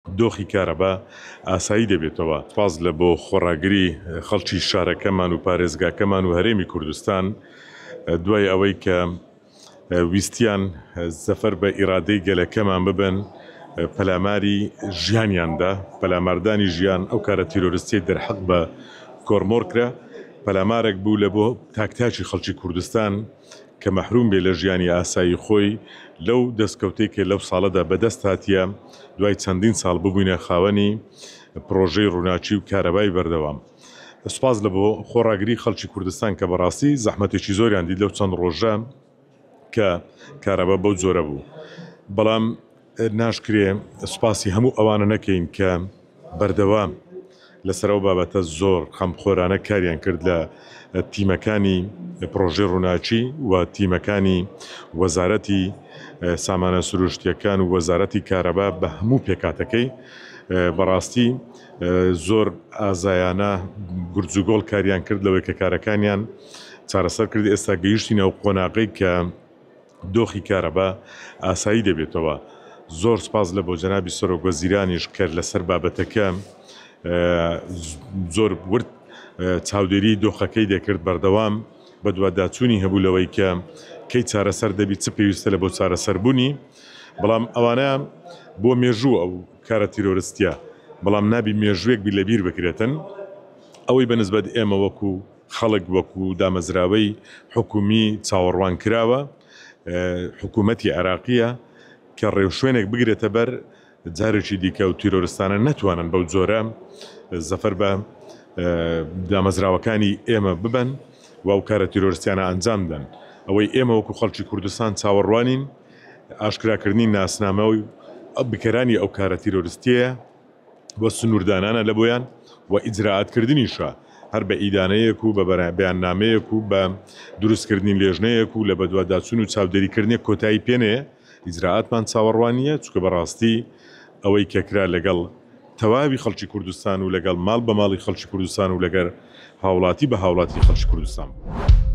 دۆخی کارەبا ئاسایی دەبێتەوە. سوپاس لە بۆ خۆڕاگری خەڵکی شارەکەمان و پارێزگاکەمان و هەرێمی کوردستان دوای ئەوەی کە ویستیان زەفەر بە ئیرادەی گەلەکەمان ببەن پەلاماری ژیانیان دا، پەلاماردانی ژیان ئەو کارە تیرۆرستیەی دەرحەق بە کۆرمۆر کرا پەلامارێک بوو لە بۆ تاک تاکی خەڵکی کوردستان کە مەحروم بێ لە ژیانی ئاسایی خۆی لەو دەستکەوتەی کە لەو ساڵەدا بەدەست هاتیە دوای چەندین ساڵ ببوینە خاوەنی پڕۆژەی ڕووناکی و کارەبای بەردەوام. سوپاس لە بۆ خۆڕاگری خەڵکی کوردستان کە بەڕاستی زەحمەتێکی زۆریان دیت لەو چەند ڕۆژە کە کارەبا بەو جۆرە بوو بەڵام ناشکرێ سوپاسی هەموو ئەوانە نەکەین کە بەردەوام لەسەر ئەو بابەتە زۆر خەمخۆرانە کاریان کرد لە تیمەکانی پڕۆژەی ڕووناکی و تیمەکانی وەزارەتی سامانە سروشتیەکان و وەزارەتی کارەبا بە هەموو پێکاتەکەی بەڕاستی زۆر ئازایانە گورجوگۆڵ کاریان کرد لەوەی کە کارەکانیان چارەسەر کرد ئێستا گەیشتینە ئەو قۆناغەی کە دۆخی کارەبا ئاسایی دەبێتەوە. زۆر سوپاس لە بۆ جەنابی سەرۆک وەزیرانیش کە لەسەر بابەتەکە زۆر ورد چاودێری دۆخەکەی دەکرد بەردەوام بەدواداچوونی هەبوو لەوەی کە کەی چارەسەر دەبی چ پێویستە لە بۆ چارەسەربوونی بەڵام ئەوانە بۆ مێژوو ئەو کارە تیرۆرستیە بەڵام نابی مێژووێک بی لەبیر بکرێتن ئەوەی بە نسبەت ئێمە وەکو خەڵک وەکو دامەزراوەی حکومی چاوەڕوان کراوە حکومەتی عێراقیە کە ڕێوشوێنێک بگرێتە بەر جارێکی دیکە و تیرۆرستانە نەتوانن بەو جۆرە زەفەر بە دامەزراوەکانی ئێمە ببەن و ئەو کارە تیرۆرستیانە ئەنجام بدەن. ئەوەی ئێمە وەکو خەڵکی کوردستان چاوەڕوانین ئاشکراکردنی ناسنامە و بکەرانی ئەو کارە تیرۆرستیەیە و سنووردانانە لە بۆیان و ئیجرائات کردنیشە هەر بە ئیدانەیەک و بە بەیاننامەیەک و بە دروستکردنی لێژنەیەک و لە بەدواداچوون و چاودێریکردنێک کۆتایی پێ نەیە ئیجرائاتمان چاوەڕوان نییە چونکە بەڕاستی ئەوەی کە کرا لەگەڵ تەواوی خەڵکی کوردستان و لەگەڵ ماڵ بە ماڵی خەڵکی کوردستان و لەگەر هاوڵاتی بە هاوڵاتی خەڵکی کوردستان بوو.